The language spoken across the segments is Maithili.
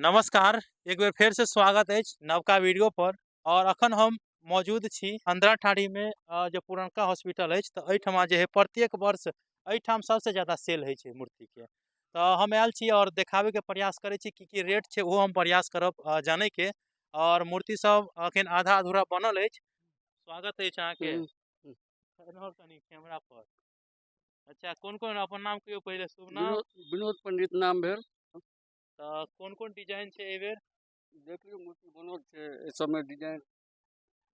नमस्कार, एक बेर फेर से स्वागत अछि नवका वीडियो पर। और अखन हम मौजूद छी अंधराठाढ़ी में, जे पुरनका हॉस्पिटल अछि, तऽ एहिठमा जे है प्रत्येक वर्ष एहिठाम सबसे ज्यादा सेल होइ छै मूर्ति के। तऽ हम आयल छी और देखाबे के प्रयास करै छी की की रेट छै, ओहो हम प्रयास करब जानै के। और मूर्ति सब अखन आधा अधूरा बनल अछि। स्वागत अछि अहाँके। एम्हर कनि कैमरा पर। अच्छा, कोन कोन अपन नाम कहियौ पहिले, शुभ नाम? विनोद पंडित नाम भेल। तऽ कोन कोन डिजाइन छै एहिबेर? देख लियौ, मूर्ति बनल छै, एहि सबमे डिजाइन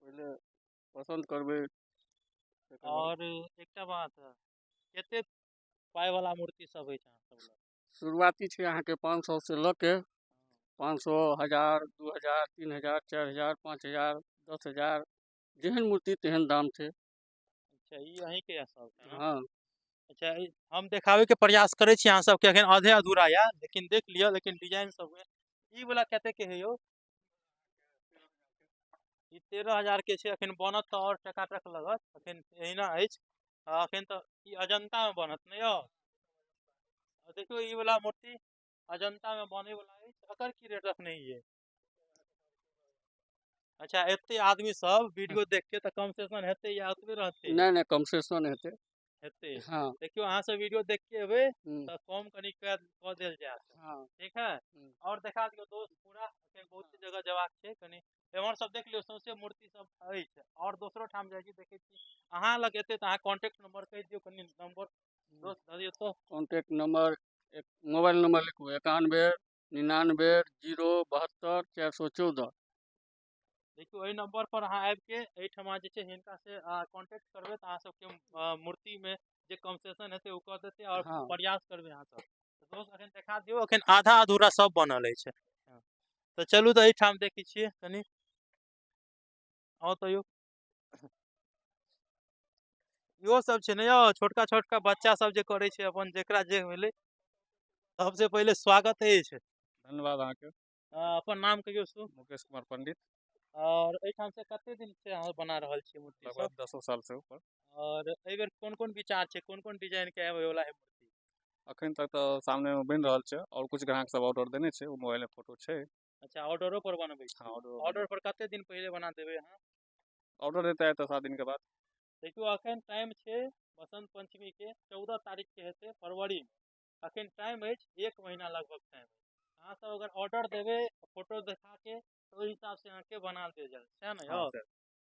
पहिले पसन्द करबै। और एकटा बात, कते पाइ वाला मूर्ति सब अछि अहाँ सब लग? शुरुआती छै अहाँके 500 से लऽ के 500, 1000, 2000, 3000, 4000, 5000, 10,000, जेहन मूर्ति तेहन दाम छै। अच्छा, ई अहीँके यऽ सब? हँ। अच्छा, ई हम देखाबैके प्रयास करै छी अहाँ सबके, अखन आधे अधूरा यऽ, लेकिन देख लिअ। लेकिन डिजाइन सब ई वाला कते के है यौ? ई 13,000 के छै। अखन बनत तऽ आओर टकाटक लगत, अखन एहिना अछि। अखन तऽ ई अजन्ता मे बनत ने यौ? देखियौ, ई वाला मूर्ति अजन्ता मे बनै वाला अछि, एकर की रेट रखने हियै? अच्छा, एते आदमी सब वीडियो देख के तऽ कन्सेशन हेतै या ओतबे रहतै? नहि नहि, कन्सेशन हेतै। हेतै? हँ। देखियौ, अहाँ सब वीडियो देख के एबै तऽ कम कनि कऽ देल जायत। ठीक है। और देखा दियौ दोस्त पूरा, अखन बहुत जगह जेबाक छै। कनि एम्हर सब देख लियौ, सौंसे मूर्ति सब अछि। और दोसरो ठाम जाइ छी, देखै छी। अहाँ लग एतै तऽ अहाँ कॉन्टेक्ट नंबर कहि दियौ कनि, नंबर दोस्त दऽ दियौ तऽ। कॉन्टेक्ट नंबर, एक मोबाइल नंबर लिखू, 91 99 0 72 414। देखियौ, एहि नंबर पर अहाँ आबिके एहिठमा जे छै हिनका से कॉन्टेक्ट करबै तऽ अहाँ सबके मूर्तिमे जे कन्सेशन हेतै ओ कऽ देतै। आओर प्रयास करबै अहाँ सब। तऽ दोस्त, अखन देखा दियौ, अखन आधा अधूरा सब बनल अछि। तऽ चलू, तऽ एहिठाम देखै छियै कनि। आउ तऽ यौ, इहो सब छै ने यौ, छोटका छोटका बच्चा सब जे करै छै अपन, जेकरा जे भेलै। सबसे पहिले स्वागत अछि। धन्यवाद अहाँके। अपन नाम कहियौ सु। मुकेश कुमार पंडित। और एहिठाम से कते दिन से अहाँ बना रहल छियै मूर्ति सब? लगभग 10 साल से ऊपर। और एहि बेर कोन कोन विचार छै, कोन कोन डिजाइन के आबै वाला है मूर्ति? अखन तक तऽ सामने मे बनि रहल छै और कुछ ग्राहक सब ऑर्डर देने छै, ओ मोबाइल में फोटो छै। अच्छा, ऑर्डरो पर बनबै हँ, छी? ऑर्डर। ऑर्डर पर कते दिन पहिले बना देबै अहाँ? ऑर्डर देते तऽ 7 दिन के बाद। देखियौ, अखन टाइम छै बसंत पंचमी के 14 तारीख के हेतै फरवरी मे। अखन टाइम अछि, एक महीना लगभग टाइम अछि। अहाँ सब अगर ऑर्डर देबै फोटो देखा के तऽ ओहि हिसाब से अहाँके बना देल जायत, सएह ने हँ। यौ? सर।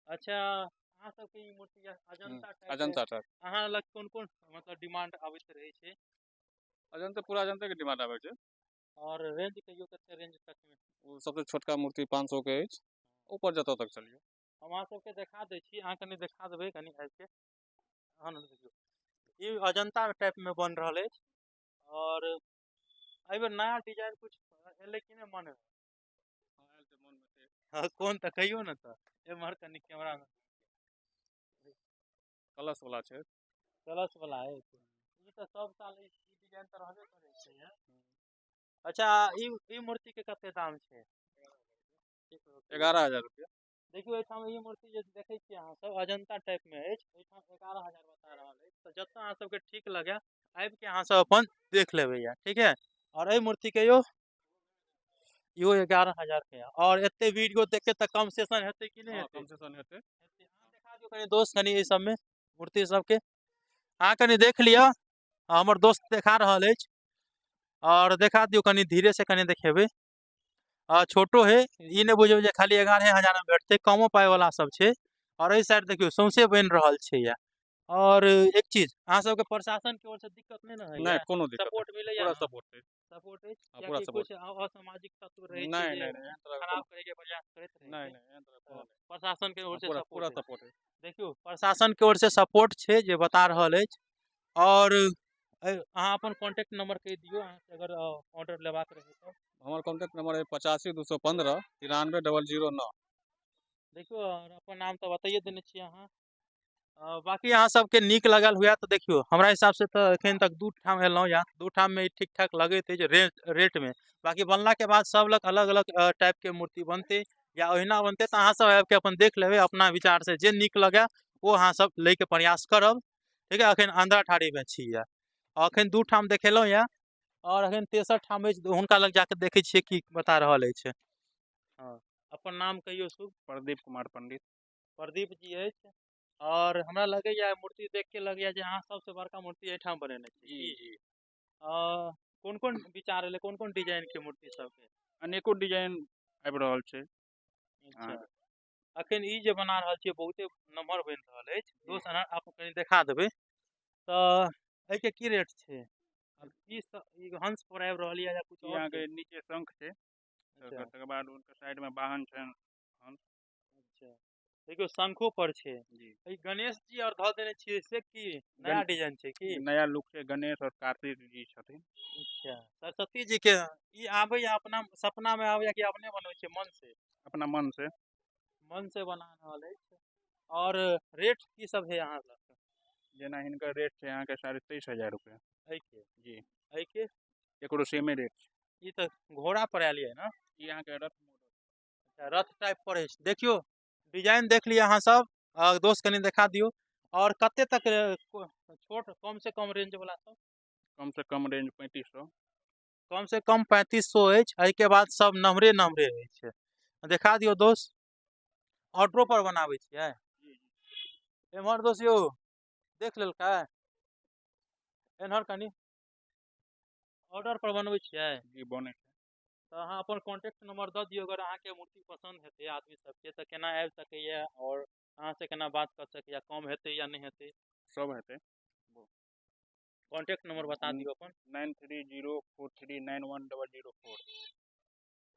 अच्छा, अहाँ सबके ई मूर्ति अजन्ता टाइप के? अजन्ता टाइप। अहाँ लग कोन कोन मतलब डिमांड आबैत रहै छै? अजन्ता, पूरा अजन्ते के डिमांड आबै छै। और रेंज कहियौ, कते रेंज तक मे? ओ सबसे छोटका मूर्ति 500 के अछि, ऊपर जतऽ तक चलियौ। हम अहाँ सबके देखा दै छी, अहाँ कनि देखा देबै कनि आबिके। अहाँ ने देखियौ, ई अजन्ता टाइप मे बन रहल अछि। और एहि बेर नया डिजाइन कुछ एलै कि नहि मन? हँ, कोन तऽ कहियौ ने तऽ, एम्हर कनि कैमरा मे। कलश वाला छै। कलश वाला अछि। ई तऽ सब साल ई डिजाइन तऽ रहबे करै छै ये। अच्छा, ई ई मूर्ति के कते दाम छै? 11,000 रुपया। देखियौ, एहिठाम ई मूर्ति जे देखै छियै अहाँ सब, अजन्ता टाइप मे अछि, एहिठाम 11,000 बता रहल अछि। तऽ जतऽ अहाँ सबके ठीक लगे, आबि के अहाँ सब अपन देख लेबै या, ठीक है। और एहि मूर्ति के यौ? इहो 11,000 के यऽ। और एते वीडियो देख के तऽ कन्सेशन हेतै कि नहि? हँ। हेतै। कन्सेशन हेतै। हेतै। अहाँ देखा दियौ कनि दोस्त, कनि एहि सबमे मूर्ति सबके अहाँ कनि देख लिअ। हमर दोस्त देखा रहल अछि। और देखा दियौ कनि धीरे से, कनि देखेबै। छोटो है, ई नहि बुझबै जे खाली 11,000 मे भेटतै, कमो पाइ वाला सब छै। और एहि साइड देखियौ, सौंसे बनि रहल छै या। और एक चीज, अहाँ सबके प्रशासन के ओर से दिक्कत नहि ने होइया? नहि, कोनो दिक्कत सपोर्ट नहि। मिलैया पूरा ने? सपोर्ट छै। सपोर्ट अछि? हँ, पूरा कियाकि सपोर्ट। कुछ असामाजिक तत्व रहै छै नहि जे नहि नहि, एहन तरहक खराब कोनो करे के प्रयास करैत रहै नहि छै। नहि, एहन तरहक कोनो नहि। प्रशासन के ओर हँ, से पूरा पूरा सपोर्ट अछि। सपोर्ट अछि। देखियौ, प्रशासन के ओर से सपोर्ट छै जे बता रहल अछि। और अहाँ अपन कॉन्टेक्ट नंबर कहि दियौ, अहाँके अगर ऑर्डर लेबाक रहै तऽ। हमर कॉन्टेक्ट नंबर है 8521593009। देखियौ, और अपन नाम तऽ बताइए देने छियै अहाँ। बाकी अहाँ सबके नीक लगल हुए तऽ देखियौ, हमरा हिसाबसँ तऽ एखन तक दू ठाम एलहुँ या दू ठाममे ठीक ठाक लगैत अछि रेटमे। बाकी बनलाके बाद सब लग अलग अलग टाइपके मूर्ति बनतै या ओहिना बनतै, तऽ अहाँ सब आबिके अपन देख लेबै अपना विचारसँ, जे नीक लगै ओ अहाँ सब लैके प्रयास करब। ठीक है, एखन अंधराठाढ़ीमे छी। या अखन दू ठाम देखेलहुँ। या आओर अखन तेसर ठाम अछि, हुनका लग जाके देखै छियै की बता रहल अछि। हँ, अपन नाम कहियौ शुभ। प्रदीप कुमार पंडित। प्रदीप जी अछि। आओर हमरा लगैया मूर्ति देख के लगैया जे अहाँ सबसँ बड़का मूर्ति एहिठाम बनेने छी। जी जी। कोन कोन विचार एलै, कोन कोन डिजाइन के मूर्ति सबके? अनेको डिजाइन आबि रहल छै। अच्छा, अखन ई जे बना रहल छियै बहुते नम्हर बनि रहल अछि दोस्त, अहाँ आप कनि देखा देबै। तऽ एहिके की रेट छै? ई ई हंस पर आबि रहल यऽ या कुछ ई आओर अहाँके छै? नीचे शंख छै। अच्छा। तकर बाद हुनकर साइड में वाहन छनि। अच्छा, देखियौ शंखो पर छै। जी। ई गणेश जी आओर धऽ देने छियै से की नया डिजाइन छै की? नया लुक छै, गणेश और कार्तिक जी छथिन। अच्छा, सरस्वती जी के ई आबैया अपना सपना मे आबैया कि अपने बनबै छियै मन से? अपना मन से। मन से बना रहल अछि। आओर रेट की सब है अहाँ लग? जेना हिनकर रेट छै अहाँके 23,500 रुपया। एहिके? जी। एहिके? एकरो सेमे रेट छै। ई तऽ घोड़ा पर आयल यऽ ने? ई अहाँके रथ मॉडल। अच्छा, रथ टाइप पर अछि। देखियौ डिजाइन देख लिअ अहाँ सब। दोस्त कनि देखा दियौ। और कते तक छोट कम से कम रेंज वाला सब? कम से कम रेंज 3500। कम से कम 3500 अछि। एहिके बाद सब नम्हरे नम्हरे अछि। देखा दियौ दोस्त। ऑर्डरो पर बनाबै छियै? एम्हर दोस्त यौ देख लेलकै? एम्हर कनि ऑर्डर पर बनबै छियै? जी बनै छै। तऽ अहाँ अपन कॉन्टैक्ट नंबर दऽ दियौ, अगर अहाँके मूर्ति पसन्द हेतै आदमी सबके तऽ केना आबि सकैया आओर अहाँसँ केना बात कऽ सकैया, कम हेतै या नहि हेतै? सब हेतै। कॉन्टैक्ट नंबर बता दियौ अपन। 9304391004।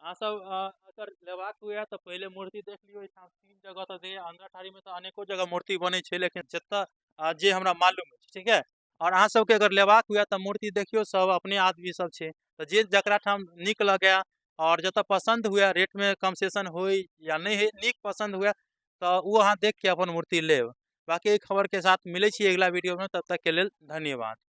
अहाँ सब अगर लेबाक हुए तऽ पहिले मूर्ति देख लियौ। एहिठाम 3 जगह तऽ दैया, अंधराठाढ़ीमे तऽ अनेको जगह मूर्ति बनै छै, लेकिन जतऽ जे हमरा मालूम अछि, ठीक है। आओर अहाँ सबके अगर लेबाक हुए तऽ मूर्ति देखियौ, सब अपने आदमी सब छै, तऽ जे जकरा ठाम नीक लगए आओर जतऽ पसन्द हुए, रेटमे कन्सेशन होइ या नहि होइ, नीक पसन्द हुए तऽ ओ अहाँ देखके अपन मूर्ति लेब। बाकी एहि खबरके साथ मिलै छी अगिला वीडियोमे, तब तकके लेल धन्यवाद।